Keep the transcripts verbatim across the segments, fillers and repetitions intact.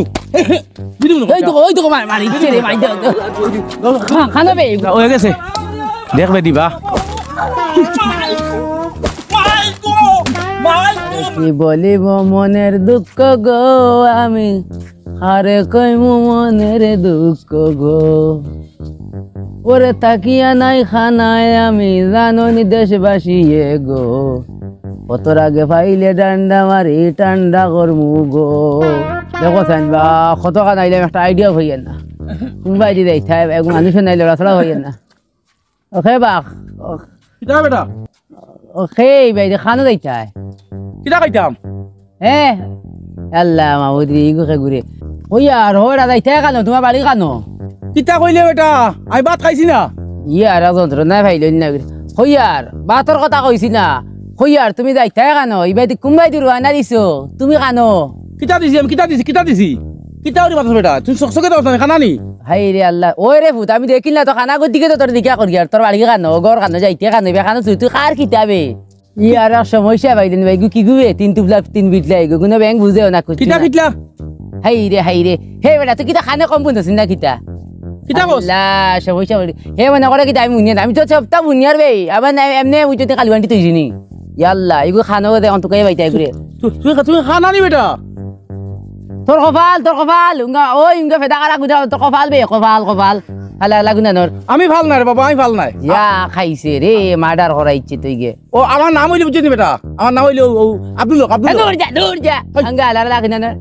দিদি মনে ওই তো, ওই তো, মার, মার, ইচ্ছে রে, মার, দে, দে। খা-, খানো বে। ওই গেছে। দেখবে দিবা। কি বলিব মনের দুঃখ গো আমি, আরে কইমু মনের দুঃখ গো। ওরে থাকিয়া নাই খানায় আমি, জানো নি দেশবাসী এ গো। কত রাগে পাইলে ডান্ডা মারি, ঠান্ডা করমু গো। দেখো চাইন বা, কত খান আইলাম, একটা আইডিয়া হইয়ের না। কুনবায়দি যাইতায়, এক মানুষও নাই, লড়াচড়া হইয়ের না। ওকে বাক। কিতা বেটা? ওকে, ভাই, খানো যাইতায়। কিতা খাইতাম? হে? আল্লাহ, মাবুদ রে, ইগু কে ঘুরে। কইয়ার, হো, এরা যাইতায় খানো, তুমার বাড়ি খানো? কিতা কইলে বেটা? আমি ভাত খাইছি না। ইয়ে, আর যন্ত্রণায় পাইলইন না। কইয়ার, ভাতর কথা কইছি না। কইয়ার, তুমি যাইতায় খানো? ইবায়দি কুনবায়দি রওয়ানা দিছো? তুমি খানো? কিতা দিছি আমি? কিতা দিছি? কিতা দিছি? কিতা করি মাতস বেটা? তুই চকচকে তো খানা নি? হায় রে আল্লাহ। ওই রে পুত, আমি দেখিল না তো খানা গতিকে তো তোর দিকে করি আর তোর বাড়ি খানো, ঘর খানো, যাইতে খানো, ইবা খানো, তুই, তুই কার কিতাবে? ই আর এক সমস্যা ভাই দিন ভাই, গু কি গুবে? তিন টুপলা, তিন বিটলা, এগু কোনো ব্যাংক বুঝেও না কুছ কিতা না। বিটলা? হায় রে, হায় রে। হে বেটা, তুই কিতা খানে কম বুঝছিস না কিতা? কিতা কস? আল্লাহ, সমস্যা ভাই। হে মনে করে কিতা আমি বুনিয়ার, আমি তো সবটা বুনিয়ার ভাই। আবার না, এমনি ওই যদি কালুয়ান্টি তুই চিনি। ইয়াল্লা, এগু খানো দে, অন্ত কই বাইতে ঘুরে। তুই, তুই, তুই খানা নি বেটা? তোর কপাল, তোর কপাল, উঙ্গা, ওই উঙ্গা ফেদা কারা গুদা, তোর কপাল বে, কপাল, কপাল। হালা, হালা গুনা নর। আমি ফাল নাই রে বাবা, আমি ফাল নাই। ইয়া খাইছে রে, মার্ডার করাইছে তুই গে। ও, আমার নাম অইলে বুঝছিস নি বেটা? আমার নাম অইলে ও, ও, আব্দুল হক, আব্দুল এ, হক। দূর যা, দূর যা। ওই। আঙ্গা হালা, হালা গুনা নর।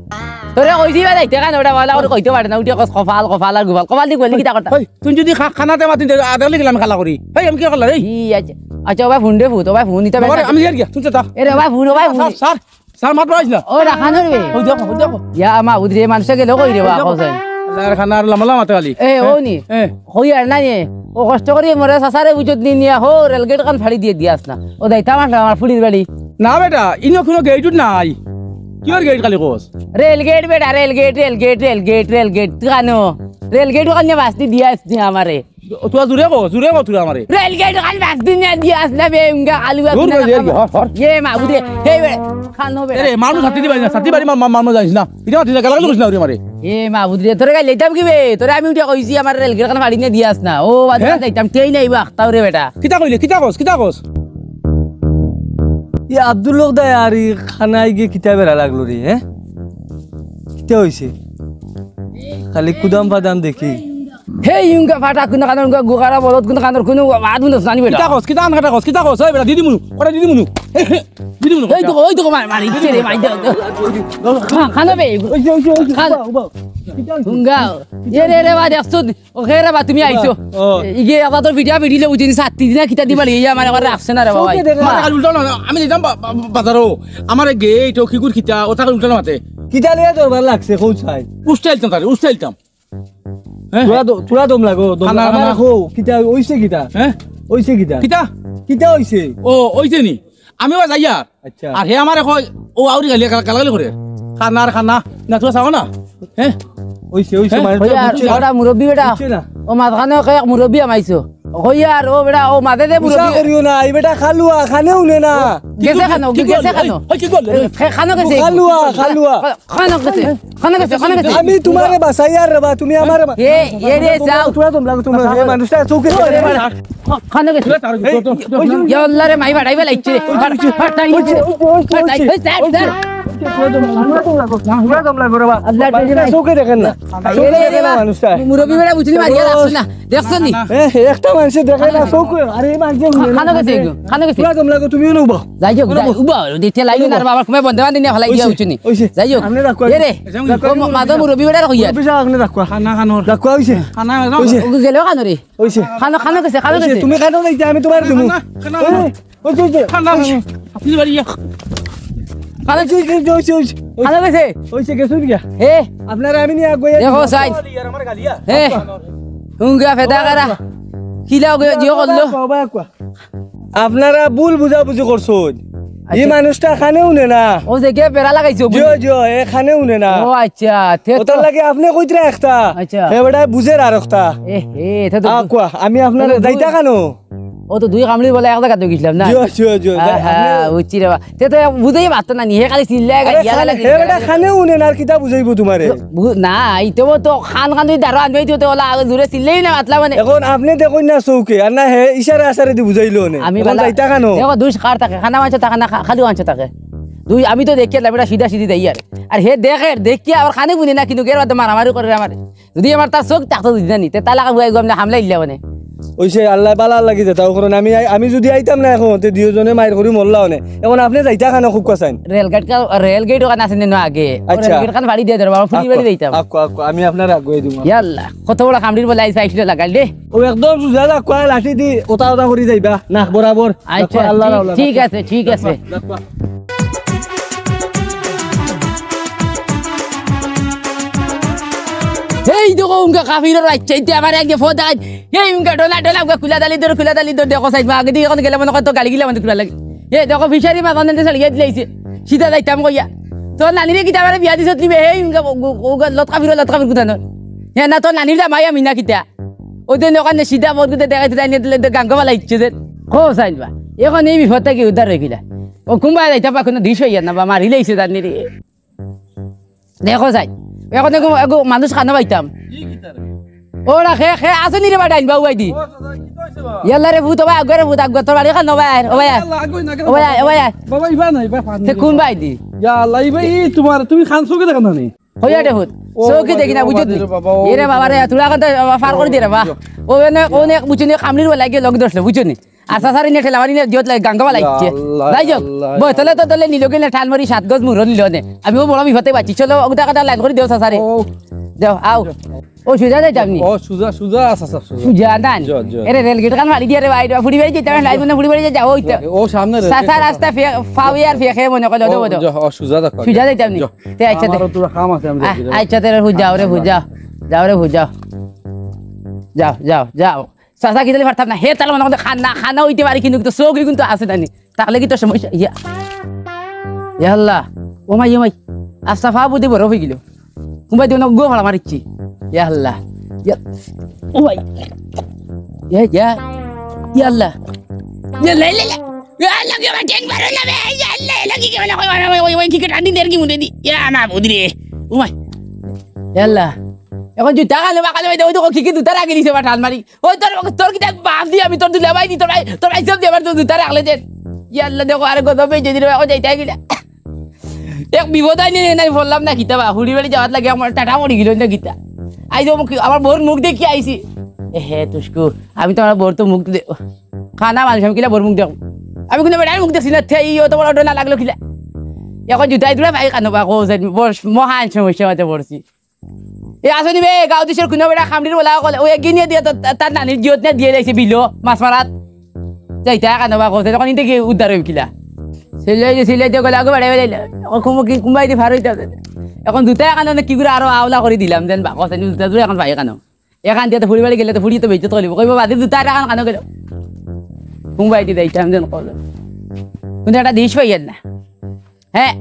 তোরে কইছি বা যাইতে খানো, ওটা বলা করে কইতে পারে না, উঠে কস কপাল, কপাল আর গুপাল। কপাল দি কইলে কিতা করতা? ওই, তুই যদি খা-, খানাতে মাতি দে, আদা লিখলে আমি খালা করি। এই, আমি কি করলাম রে? ই, আচ্ছা। আচ্ছা, ও ভাই ফোন রে, ফুত, ও ভাই ফোন দিতে বাবা রে, পারে। আমি যাই গিয়া, তুই যা। এ রে, ও ভাই ফোন, ও ভাই ফোন। স্যার, স্যার, স্যার, মাত পাইস না। ও রাখানোর বে। ওই দেখো, ওই দেখো। ইয়া, মাবুদ রে, মানুষে গেল কই রে বা, ওই দেখো। কোথায়? আল্লাহর খানা আর লামা লামাতে খালি। এ, ও নি। এ। কই আর নাই এ। ও কষ্ট করি মরে চাচারে বুঝত নি নিয়া, হো, রেলগেট খান ফাড়ি দিয়ে দিয়াস না। ও দাইতা আমার, আমার ফুলির বাড়ি। না বেটা, ইনো কোনো গেট উট নাই। কিওর গেট খালি কস? রেলগেট বেটা, রেলগেট, রেলগেট, রেলগেট, রেলগেট। তুই কানো? রেলগেট ওখানে বাস্তি দিয়াস নি আমারে। ও, তুই জুরে কো, জুরে কো তুই আমারে। রেলগেট খান বাস্তি নিয়া দিয়াস না বে, উঙ্গা কালু দূর বাস্তি করে না দিয়ে কাম। হর, হর। এ মাবুদ রে, হে বে, খানো বে। এরে, মানুষ ছাতি দিবাই না, ছাতি বাড়ি মা-, মা-, মানুষ জানিস না। ইটা মাতিস না, গালাগালি করিস না ওরে মারে। এ মাবুদ রে, তোরে গাইলে দিতাম কি বে? তোরে আমি উঠে কইছি, আমার রেলগেট খান ফাড়ি নিয়া দিয়াস না। ও, বাদ হে? বাদ দিতাম, তেই নাই বাখ, তাও রে বেটা। কিতা কইলে, কিতা কস, কিতা কস? ই আব্দুল হক দায় আর ই খানায় গিয়ে কিতা বেড়া লাগলো রে, হে? কিতা হইছে? খালি কুদাম ফাদাম দেখি। হে ইউঙ্গা ফাটা কুনা কানোর উঙ্গা গুগারা বলত কুনা কানোর কুনো বাদ মুনো জানি বেটা। কিতা কস, কিতা আন কাটা কস, কিতা কস, ওই বেটা, দিদি মুনু, ওটা দিদি মুনু। দিদি মুনু। ওই তো, ওই তো মার, মার, ইচ্ছে রে, মার দে, দে। খা-, খানো বে। ওই যে, ওই যে, ওই যে, খান। উবা, উবা। কিতা হইছে? উঙ্গা। এ রে রে বা, দেখছো? ও হে রে বা, তুমি আইছো। ও। ইগে আবার তোর ভিডিও ভিডিও বুঝিনি, সাত দিন না কিতা দিবার, এই আমার আবার রাখছে না রে বাবা। চোখে দেখে না। মা। কাল উল্টা না, আমি দিতাম বা-, বা-, বাজারও। আমার গেট ও কিগুর কিতা, ও তাকে উল্টা না মাতে। কিতা লিয়ে দরবার লাগছে, কও চাই। উস্তাইলতাম তারে, উস্তাইলতাম। হ্যাঁ? তুরা দ-, তুরা দম লাগো, দম খানা, লাগো। আমার খানা। কও, কিতা অইছে কিতা? হ্যাঁ? অইছে কিতা? কিতা? কিতা অইছে? ও, অইছে নি? আমি ও যাইয়ার। আচ্ছা। আর হে আমারে কয়, ও আউরি গালি, গাল-, গালাগালি করে। খানা আর খানা। না, তুরা চাও না? হ্যাঁ? অইছে, অইছে, হ্যাঁ? মানুষ কই আর, বুঝছে না। ওটা মুরব্বি বেটা। বুঝছে না। ও মাঝখানে কয়েক মুরব্বি আমাইছো। কই আর, ও বেটা, ও মাঝে দে গুসা মুরব্বি। করিও না, এই বেটা খালুয়া, খানে উনে না। গেছে খানো, কি গেছে করলে? খানো। এই, এই, কি করলে? এ, খে-, খানো গেছে। খালুয়া, খালুয়া। খানো গেছে, খানো গেছে, খানো গেছে। আমি তোমারে বাঁচাই আর রে বা, তুমি আমারে বা-, এ, এ রে, যাও। তুরা দম লাগো, তুমি, এই মানুষটা চোখে দেখে না। খানো গেছে। এই, ইয়া আল্লাহ রে, মাই বাড়াই বেলা ইচ্ছে রে। ফাটাই, ফাটাই, ফাটাই, ফাটাই। ওই, স্যার, স্যার। তুরা দম লাগো, তুরা দম লাগো রে বা। আল্লাহ, মানুষটা চোখে দেখেন না। এ রে, এ রে, চোখে দেখেন না বা। মানুষটা। মুরব্বি বেটা বুঝলি মারিয়া লাগছে না। দেখছো নি? এ, একটা মানুষে দেখে না, চোখে। আরে, এই মানুষে খানো গেছে, খানো গেছে। তুরা দম লাগো, তুমিও না উবা। যাই হোক, যাই, উবা, দেখতে লাগি না, বাবা, কমে বন্ধ বান্ধ নিয়ে ফেলাই দিয়া অইছে, উঠছনি। অইছে। যাই হোক। আপনি রাখো, এ রে, রাখো, ও মা-, মাদা মুরব্বি বেটার কইয়া। মুরব্বি সাহেব, আপনি রাখো। খানা খানোর। রাখো, অইছে। খানা খানোর। অইছে। ও গেল খানো রে। অইছে। খানো, খানো গেছে, খানো অইছে, গেছে। তুমি খানো নাই, আমি তোমার দিমু। খানা, খানা, খানা। অইছে, অইছে, অইছে। খানা, খানা। আপনি বাড়ি গিয়া। খানো অইছে, অইছে, অইছে, অইছে। খানো গেছে। অইছে, গেছে গিয়া। এ। আপনারা আমি নিয়ে আগুয়ে দেখো, দিমু। সাইজ। এ। হুঙ্গা ফেদা করা। কিলা গো, জিও করলো। বাবা, বাবা, বাবা। আপনারা ভুল বুঝাবুঝি করছইন। ই আচ্ছা। মানুষটা খানে উনে না। ও যে কে বেড়া লাগাইছে, জিও, বুঝলি? জিও, এ খানে উনে না। ও আচ্ছা, তে তো ওটার লাগি আপনি কইতরা একটা। আচ্ছা। হে বেটা বুঝের আর একটা। এ, এ, এটা তো আ, কোয়া, আমি আপনারে এটা তো যাইতা ভুল। খানো? ও তো দুই কামড়ির বলে এক জাগাত গেছিলাম না। জিও, জিও, জিও। আহা, আপনি বুঝছি রে বা। তে তো বুঝাই পারতো না নি, হে খালি চিল্লায় আরে, গাইয়া খানে, লাগি। হে বেটা, খানে উনে না, আর কিতা বুঝাইবো তোমারে? বু-, না, ইতো তো খান খান দুই দাঁড়ো আনবে, ইতো তো ওলা আগে জোরে চিল্লাই না, মাতলা মানে। এখন আপনি দেখইন না চউখে, আর না হে ইশারা আশারে দি বুঝাইলো নে। আমি এখন বালা যাইতা খানো? দেখো, দুষ কার থাকে, খানা মাংস থাকে না, খা-, খালি মাংস থাকে। দুই, আমি তো দেখি না, বেটা সিধা সিধি যাই আর। আর হে দেখে, দেখিয়া আবার খানে বুঝে না, কিন্তু গের বাদে মারামারি করে আমার। যদি আমার তার চউখ থাকতো যদি জানি, তে তালাকা বুয়াই গো, আমরা হামলা ইল্লা মানে। ওই সে আল্লাহ বালা লাগি যেতা, ও কারণ আমি আই-, আমি যদি আইতাম না এখন, তে দুইজনে মাইর করি মরলা অনে। এখন আপনি যাইতা খানো খুব কাছাইন। রেলগেট কা-, রেলগেট ওখানে আছে না আগে? ও আচ্ছা। রেলগেট খান বাড়ি দিয়া ধরবা, আমরা ফুলি বাড়ি যাইতাম। আকো, আকো, আমি আপনার আগুয়ে দিমু। ইয়াল্লা, কত বড় কামড়ির বলে আইসা আইসলে লাগাইল রে। ও একদম সুজা লাগ, কয়া লাঠি দি, ওটা ওটা করি যাইবা, নাক বরাবর। আচ্ছা, আল্লাহ ঠিক, রাওলা। ঠিক আছে, ঠিক আছে। এই দেখো, উনকা কাফিরর বাচ্চা, ইতে আমার এক যে ফোন দেখাই, এই উনকা ডোলা, ডোলা, উনকা খুলা দালি ধর, খুলা দালি ধর, দেখো সাইড মা, আগে দিয়ে এখন গেলে মনে কয় তো গালি গিলা মনে খুলা লাগে। এ দেখো, ফিশারি মাছ অনেক দেশে লিয়ে দিলাইছে, সিধা যাইতাম কইয়া। তোর নানিরে কিতা আমারে বিয়া দিছত নিবে, এই উনকা, ও, ও, ও, লত কাফির, লত কাফির কোথা নয়। হ্যাঁ, না, তোর নানির জামাই আমি না কিতা? ওই দিন ওখানে সিধা বরগুতে দেখাইতে যাই নিয়ে দিলে গাঙ্গো বালা ইচ্ছে যে। কো সাইন বা, এখন এই বিপদ থাকি উদ্ধার হয়ে গেলা। ও কুম্বায় যাইতা বা কোনো দিশ হইয়া না বা মারি লাইছে জানি রে। দেখো সাইন, এখন এগো, এগো মানুষ খানো পাইতাম। ওরা খে, খে আছে নি রে বা ডাইন বাবু আইদি। ইয়াল্লা রে ভূত, ও ভাই, আগুয়ারে ভূত, আগুয়া, তোর বাড়ি খানো ভাই, ও ভাই, ও ভাই, ও ভাই। বাবা, ইবা নাই, ইবা পানি। সে কোন ভাই দি? ইয়া আল্লাহ, ইবা ই তোমার, তুমি খান চোখে দেখো না নি? হইয়া দে ভূত। ও, চোখে দেখি না, বাবা, বুঝছো রে, তুই? বাবা, ও, এরে বাবা রে, তুই এখন তো বাবা ফার করে দে রে বা। ও, ও, এনে, ও, নে, বুঝছো নি, কামড়ির বলে গিয়ে লগ ধরলো, বুঝছো নি? আশা সারি নে ঠেলা মারি নে, দিয়ত লাগে, গাঙ্গা বালা ইচ্ছে। ইয়া আল্লাহ, যাই হোক, আল্লাহ, বই, তাহলে তো, তাহলে নীলকে না ঠাল মারি সাত গজ মুরো নিল নে। আমি ও বড় বিপদে বাঁচি। চলো, ওটা কাটা লাইন করে দেও, সাসারে। ও। যাও, আও। ও, সুজা যাইতাম নি? ও, সুজা, সুজা, আচ্ছা, আচ্ছা, সুজা। সুজা, দান। যা, যা। এরে, রেলগেট খান ফাড়ি দিয়ে রে ভাই, ফুড়ি বাড়ি যেতাম, লাইব না, ফুড়ি বাড়ি যাও, ওই তো। ও, সামনে রে, সাসা সাসা। রাস্তা ফে-, ফাউই আর ফেখে মনে করে, ও, দৌড়ো, দৌড়ো। যা, ও, সুজা দেখো, সুজা যা। যাইতাম নি? যা। তে আচ্ছা, আমার তে। তো তোরা কাম আছে, আমি আহ, যাই, যাই। আচ্ছা, তে রে, হুজাও রে, হুজাও। যাও রে, হুজাও। যাও, যাও, যাও। চাচা কি তাহলে পারতাম না? হে তাহলে মনে করতে খানা, খানা হইতে পারে, কিন্তু তো চোখ কিন্তু আছে জানি। তাহলে কি তোর সমস্যা? ইয়া। ইয়া আল্লাহ। ও মাই, ও মাই। আস্তা ফা বুদ্ধি বড় হয়ে গেল। কুম্বাই দিও না, গো ফালা মারিচ্ছি। ইয়া আল্লাহ। ইয়া। ও মাই। ইয়া, ইয়া। ইয়া আল্লাহ। ইয়া লাই, লাই, লাই। ইয়া আল্লাহ, কি আমার ঠ্যাং বারো না বে। ইয়া আল্লাহ, ইয়া আল্লাহ, কি, কি, ওই, ওই, ওই, কি, কি, টানি দের কি মুড়ে দি। ইয়া মা বুদ্ধি রে। ও মাই। ইয়া আল্লাহ। এখন জুতা কানো বা কানো বাইদে, ওই দেখো, কি কি জুতা রাখি দিছে বা টান মারি। ওই তোর, তোর কিতা বাপ দি আমি তোর দুলাভাই দি, তোর ভাই, তোর ভাই সব দি আমার তোর জুতা রাখলে দে। ইয়া আল্লাহ, দেখো, আরে গজব হয়ে যেদিন এখন যাইতে গেলে। এক বিপদ আইনি নাই বললাম না কিতা বা, হুড়ি বাড়ি যাওয়ার লাগে আমার টাটা পড়ি গেল না কিতা। আই যে মুখ, আমার বউর মুখ দেখি আইছি। এ হে, তুসকু, আমি তো আমার বউর তো মুখ দে-, খানা মানুষ, আমি কিলা বউর মুখ দেখো? আমি কোনো বেটার মুখ দেখছি না, থে, ই অত বড় ডোনা লাগলো কিলা? এখন জুতাই তুলে ভাই কানো বা, কো, মহান সমস্যা মাঝে পড়ছি। এ আসনি বে, গাঁও দেশর কুনো বেটা কামড়ির বলা অকল, ওই এগিয়ে নিয়া দিয়া তো তা-, তার নানির জিয়ত নিয়া দিয়া যাইছে বিলো, মাছ মারাত। যাইতা কানো বা কইছে, তখন ইনতে গিয়া উদ্ধার হইব কিলা? সিলাই যে সিলাই দিয়ে গলা আগে বাড়াই বাড়াইলে, ও কুমো কি কুম্বাই দি ফার হইতে হবে। এখন জুতা এখান কি করে আরো আওলা করি দিলাম, যেন বা কইছে, জুতা জুতা এখন ভাই এখানো। এখান দিয়ে তো ফুড়ি বাড়ি গেলে তো ফুড়ি তো বেইজ্জত করিব। কইব, "বাদে জুতা এখান কানো গেল?" কুম্বাই দি যাইতাম, যেন কল। কিন্তু একটা দিশ পাইয়ের না। হ্যাঁ।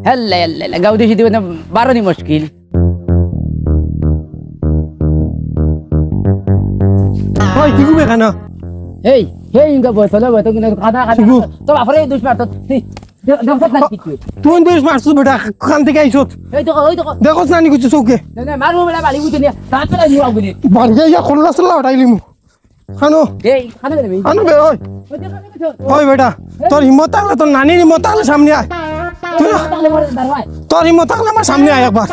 হেল্লা, হেল্লা, হেল্লা। গাঁও দেশি দিবে না, বারো নি মুশকিল। ওই, কি ঘুমে কেন? এই, এই, ইনকা বয়, চলো বয়, তো কিন্তু কাদা, কাদা। শিবু। তোর বাপরে এই দুষ মারতো। তুই, দে-, দেখছত না কিছু? তুই দুষ মারছস বেটা, কান থেকে আইছত। এই তো, ওই তো। দেখছ না নি কিছু চোখে? না, না, মারবো বেটা, বাড়ি বুঝে নিয়ে। তাড়াতাড়ি নিয়ে আগুলি। বাড়ি গিয়া খোল্লা সোল্লা উঠাইলিমু। খানো। এই, খানো কেন বে? আনো বে, ওই। ওই যে খানো কেন? ওই বেটা, তোর হিম্মত থাকলে, তোর নানির হিম্মত থাকলে সামনে আয়। তুই না, তাহলে মরে দাঁড়ায়। তোর হিম্মত থাকলে আমার সামনে আয় একবার।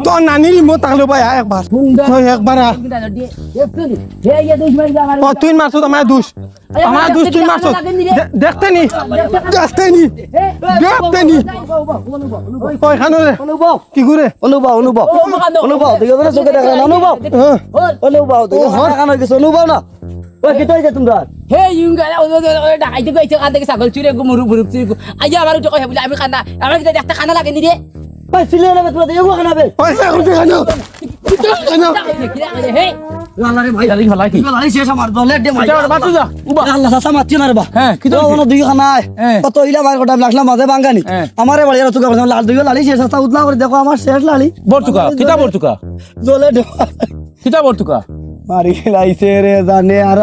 তোর নানির হিম্মত থাকলে ভাই আয় একবার। হুন্ডা। তুই একবার আয়। হুন্ডা দিয়ে, দেখতে নি? এই, এই দুশ মারি আমার। ও, তুই মারছস, আমার দুশ। আরে, আমার আমার দুশ, তুই দেখতে মারছস। লাগেনি রে। দে-, দেখতে নি? দেখতে নি? দেখতে নি? এ, দেখতে নি? অনুভব, অনুভব, অনুভব। ওই খানো রে। অনুভব। কি করে? অনুভব, অনুভব। ও, অনুভব। অনুভব, দেখো না, চোখে দেখো না, অনুভব। হ্যাঁ। অনুভব, দেখো ও, না, হর। কানো গেছে, অনুভব না। ওই, কিতা অইছে তোমরা? হে, ইউঙ্গা, ও, ও, ও, ও, ডাকাইতে গেছে, কান থেকে ছাগল চুরি, গো, মুরু, মুরু চুরি, গো। আইয়া আবার উঠে কয়, বলে, আমি কানা, আমার কিতা দেখতে কানা লাগে নি রে? ওই, সিলে না, তোমরা দেখো কানা বে। ওই, ছাগল চুরি কানা। কিতা কানা? হে। লালা রে ভাই। লালি ভালা কি? লালি শেষ আমার, দলে দে মাই। এটা বাতু যা, উবা। আল্লাহ, চাচা মাতিও না রে বা। হ্যাঁ, কিতা ও, হইছে? ওনো দুই খানা আয়। হ্যাঁ। কত ইলা বার কটা লাগলা মাঝে ভাঙ্গানি। হ্যাঁ। আমারে বাড়ি আর তুকা করছে, লাল দুই লালি শেষ, চাচা উতলা করে দেখো, আমার শেষ লালি। বর্তুকা, কিতা বর্তুকা? দলে দে। কিতা বর্তুকা? মারি লাইছে রে, জানে আর।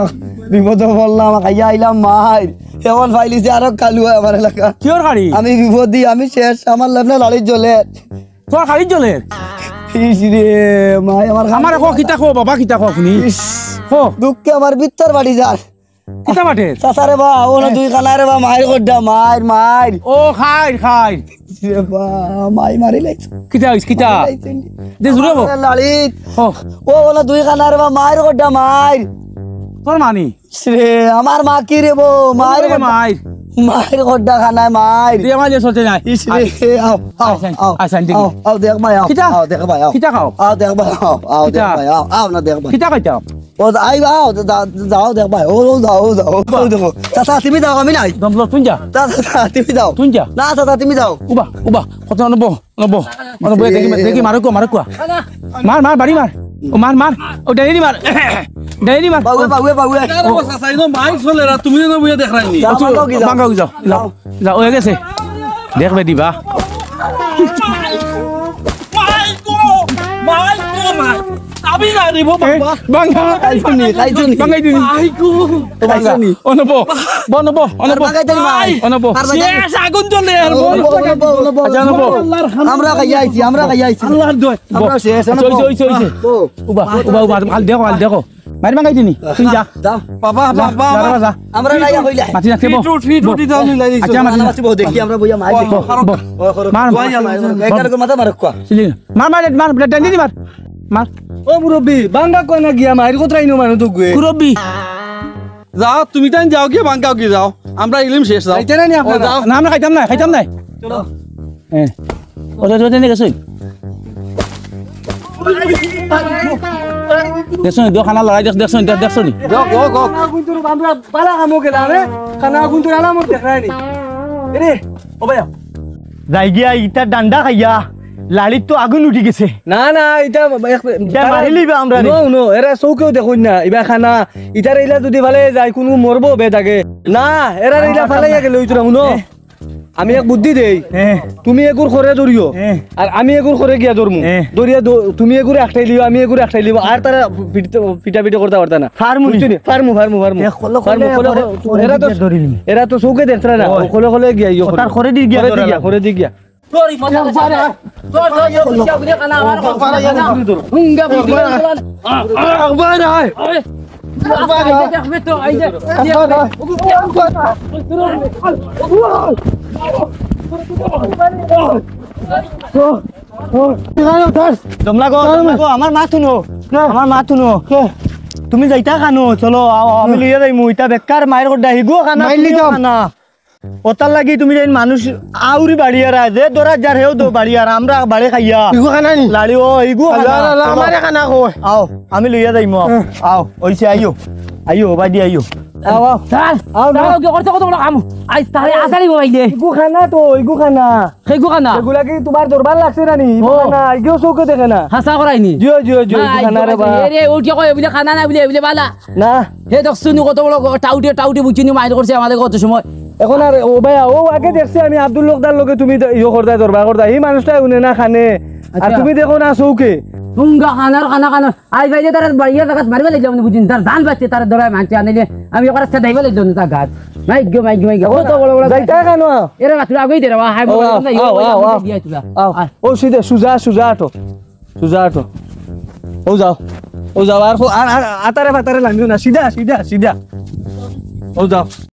বিপদো পড়লাম, খাইয়া আইলাম মাইর। এমন ফাইলিছে আরো কালু অয় আমার এলাকা। কিওর খাড়ি? আমি বিপদি, আমি শেষ, আমার লেবনা লাড়িত জ্বলের। তোর খাড়িত জ্বলের? ইস রে, মাই আমার আমার কো, কিতা কো বাবা, কিতা কো হুনি? ইস, কো। দুঃখে আমার ভিতর ফাটি যার। কিতা ফাটের? চাচা রে বা, অনো দুই কানা রে বা, মাইর কড্ডা, মাইর, মাইর। ও খাইর, খাইর। ইস রে বা, মাই মারি লাইছে। কিতা অইছে, কিতা? মারি লাইছে। দে জুরে কো। আমার লাড়িত। ও। ও, অনো দুই কানা রে বা, মাইর কড্ডা, মাইর। তোর মা নি? ইস রে, আমার মা কি রে বো? মাইর ওরে কড্ডা। মাইর। মাইর কড্ডা খানায় মাইর। দে আমার যে চলতে নাই। ইস রে, আও, আও, আইসান, আও, আইসান দেখি। আও, আও, দেখ ভাই, আও, কিতা? আও, দেখ ভাই, আও। কিতা খাও? আও, দেখ ভাই, আও, আও, দেখ কিতা? ভাই, আও, আও না, দেখ ভাই। কিতা খাইতাম? ও, আই, আও, যা-, যা-, যাও, দেখ ভাই, ও, ও, যাও, ও, যাও, ও, দেখো। চাচা, তুমি যাও, আমি নাই। দমলো, তুই যা। চাচা, চাচা, তুমি যাও। তুই যা। না, চাচা, তুমি যাও। উবা, উবা, কত নব? নব, নব, দেখি, দেখি, মারো কুয়া, মারো কুয়া। মার, মার, বাড়ি মার। ও, মার, মার। ও, ডাইনি মার। ডাইনি মার। বাউয়ে, বাউয়ে, বাউয়ে। আরে বাবা, চাচা, ইনো মাইক চলে না, তুমি না বইয়া দেখ রাইনি। যাও, বাঙ্গা উগি যাও। বাঙ্গা উগি যাও, যাও, যাও, হয়ে গেছে। দেখবে দিবা। মাইক গো, মাইক গো, মাইক। আমি না রে বাবা। এ, বাঙ্গা। খাইছনি, খাইছনি। বাঙ্গাই দিনি। মাইক গো। ও বাঙ্গা। খাইছনি। ও নব, ব নব, ও নব। আর বাঙ্গাই দিনি মাইক। ও নব। আর বাঙ্গাই দিনি। শেষ আগুন জ্বলে আর ও বল। নব, ও নব, ও নব। আচ্ছা, নব। আল্লাহর হামদ। আমরা খাইয়া আইছি, আমরা খাইয়া আইছি। আল্লাহর দোয়া। আমরা শেষ, আমরা অইছে, অইছে, অইছে। ও। উবা, উবা, উবা, হাল দেখো, হাল দেখো। মারি বাঙ্গাই দিনি, তুই যা। যা। বাবা, যা, বাবা, যা, বাবা। যা, যা। আমরা লাইয়া কইলা। মাতি রাখতে বউ। ফিট উঠ, ফিট উঠি যাও, নি লাইলি আচ্ছা, চলো। মাতি না, মাতি বউ, দেখি আমরা বইয়া মারি দেখি। বউ, বউ। ও, করো। মার, মার। এটার মাথা মারো, কুয়া। চিলি। মার, মার, মার, ডাইনি মার। মার। ও মুরব্বি, বাঙ্গা কয় না গিয়া মাইর কোথায় ইনো মানু তো গুয়ে। মুরব্বি। যাও, তুমি তাই যাও গিয়া বাঙ্গাও গিয়া যাও। আমরা ইলিম শেষ যাও। খাইতে না নি আপনারা? ও, যাও। না, আমরা খাইতাম না, খাইতাম না। চলো। হ্যাঁ। ওটা, ওটা নিয়ে গেছো? দেখছো নি, দোকানা লড়াই দেখ-, দেখছো নি, দেখ-, দেখছো নি? যাও, যাও, যাও। খানা গুনতুর আমরা বালা কামো গেলাম, রে। খানা গুনতুর আলামত দেখ রায়নি। এরে, ও ভাইয়া। যাই গিয়া ইটা ডান্ডা খাইয়া, লাড়ির তো আগুন উঠি গেছে। না, না, ইটা এক-, ইটা তারা মারি লিবা আমরা রে। হুনো, হুনো, এরা চউখেও দেখইন না, ইবা খানা, ইটার ইলা যদি ফালাই যায়, কুনু মরবো বে থাকে। না, এরা ইলা ফালাইয়া গেলে অইতো না, হুনো। এ। আমি এক বুদ্ধি দেই। এ। তুমি এগুর খরে ধরিও, এ। আর আমি এগুর খরে গিয়া ধরমু। এ। ধরিয়া দ-, তুমি এগুরে একটাই লিও, আমি এগুরে একটাই লিও, আর তারা ফিট-, ফিটাফিটি করতা পারতা না। ফারমু নি? বুঝছো নি? ফারমু, ফারমু, ফারমু। এ, খলো খলো ফারমু, খলো খলো। খলো। এরা তো, ধরিলিমু। এরা তো চউখে দেখতরা না। ওই। খলো খলো গিয়া ইয়ো খলো। তার খরে দি গিয়া খরে দি ধরা গিয়া, লাগবো। খরে দি গিয়া। তোর ই মাথা তোর বাড়ি। তোর, তোর, তোর, তোর, খানা আমার খানা। হুঙ্গা বুদ্ধি করে দিলাম। আ, আ, আ, আ, আ। আরে, আরে, দেখবে তো, এই যে, একবার আয়। দমলা গো, দমলা গো, আমার মাত হুনো। কে? আমার মাত হুনো। কে? তুমি যাইতা কানো? চলো, আও, আও, আমি লইয়া যাইমু। ইটা বেকার মাইর কড্ডা, হিগু খানা, মাইর তুমিও লিতাম। খানা। ওটার লাগি তুমি যেন মানুষ আউরি বাড়িয়ার আয়, যে দরাজ যার হেও দো বাড়িয়ার, আমরা বাড়ি খাইয়া। ইগু খানা নি? লাড়ি ও, ইগু আল্লাহ, খানা। আল্লাহ, আল্লাহ, আমারে খানা কয়। আও, আমি লইয়া যাইমু, আও। হ্যাঁ। আও, ওইছে আইও। আইও, বাদি আইও। আও, আও। স্যার, আও না। স্যার, ওকে করতে কত বড় কাম। আইজ তারে আসারি বলাইলে। ইগু খানা তো, ইগু খানা। হেগু খানা। এগুলা কি তোমার দরবার লাগছে না নি? ও। ইগু খানা, ইগু চউখে দেখে না। হাছা করাইনি। জিও, জিও, জিও, না, ইগু খানা রে বা। এ রে, উঠিয়া কয়, বুলে খানা না, বুলে, বুলে বালা। না। হে দেখছো নি কত বড় গ-, টাউটে, টাউটে বুঝছি নি মাইর করছে আমারে কত সময়। এখন আর ও ভাই, ও আগে দেখছি আমি আব্দুল লোকদার লগে তুমি দ-, ইয়ো করতায়, দরবার করতায়। এই মানুষটা উনে না খানে। আর আচ্ছা। তুমি দেখো না চউখে। হুঙ্গা খানার খানা খানা। আই ভাই যে তারা বাড়িয়া জাগাত মারিবা লাগলাম না বুঝিন। তার ধান বাঁচছে, তারা ধরায় মানছে আনিলে। আমি ওখানে সেদাইবা লাগলাম না তার ঘাট। মাইক গো, মাইক গো, মাইক গো। কত বড় বড় যাইতা কেন? এরা রাত্রে আগেই দেরা, হাই ও, মোবাইল আও, না, ইয়ো আও, বলে আও, আমি আও। দিয়া আইছিলা। আও। আয়। ও সিধা, সুজা, সুজা আটো। সুজা আটো। ও যাও। ও যাও, আর, আর, আর, আতারে ফাতারে লামিও না। সিধা, সিধা, সিধা। ও যাও।